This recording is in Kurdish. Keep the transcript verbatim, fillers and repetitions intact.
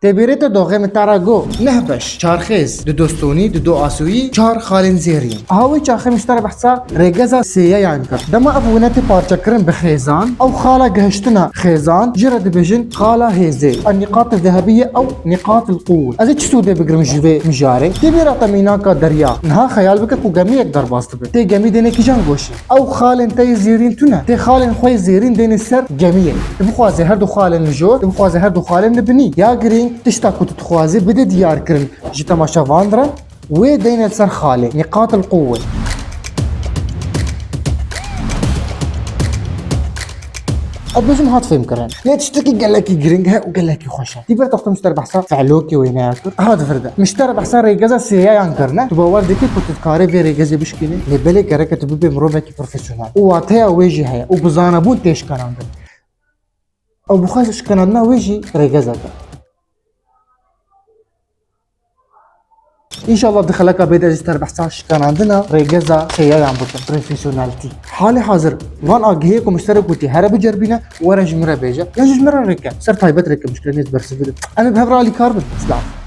Tê bîrê te doxê min te re got, neh beş, çar xêz, du dostonî, du do asûyî, çar xalên zêrîn. Aha wê çaxê min ji te re behsa rêgeza sêyeyan kir. Dema ev wine tê parçekirin bi xêzan, ew xala gihiştina xêzan, jê re dibêjin xala hêzê. Ev nîqat zehebî ye, ew nîqat el quwwe. Ez ê çi sûdê bigirim ji vê mijarê? Tê bîra te mînaka derya. Niha xeyal bike ku gemiyek derbas dibe. Tê gemî dêne kîjan goşê? Ew xalên te yê zêrîn tune. Tê xalên xwe yê zêrîn dêne ser gemiyê. Tu bixwaze her du xalên li jor, tu bixwaze her du xalên li binî. Ya girîng, tişta ku tu dixwazî bide diyarkirin ji temaşevan re, wê deyne li ser xalê. Nîqat el quwwe. Ez dibêjim hat fêmkirin. Lê tiştekî gelekî girîng he û gelekî xweş e. Tî ber taxtim ji te re behsa fe'lokê wêneya kir. Hat vir de. Min ji te re behsa rêgeza sêyeyan kirine. Tu bawer dikî ku tu dikarî vê rêgezê bişkînî? Lê belê gereke tu bibê mirovekî profesyonel. Û wateya wê jî heye. Û bi zanebûn tê şikanandin. Ew bixwaze şikanandina wê jî rêgezek e. Înşallah di xeleka bê de ez ji te re behsa şikanandina rêgeza sêyeyan bikim, profesyoneltî. Halê hazir van agihiyê ku min ji te re gotî here biceribîne, were ji min re bêje. Yan jî ji min re rêke. Ser taybet rêke, muşkile nêz bersiv bidin. Em ê bi hev re alîkar bin. Silav.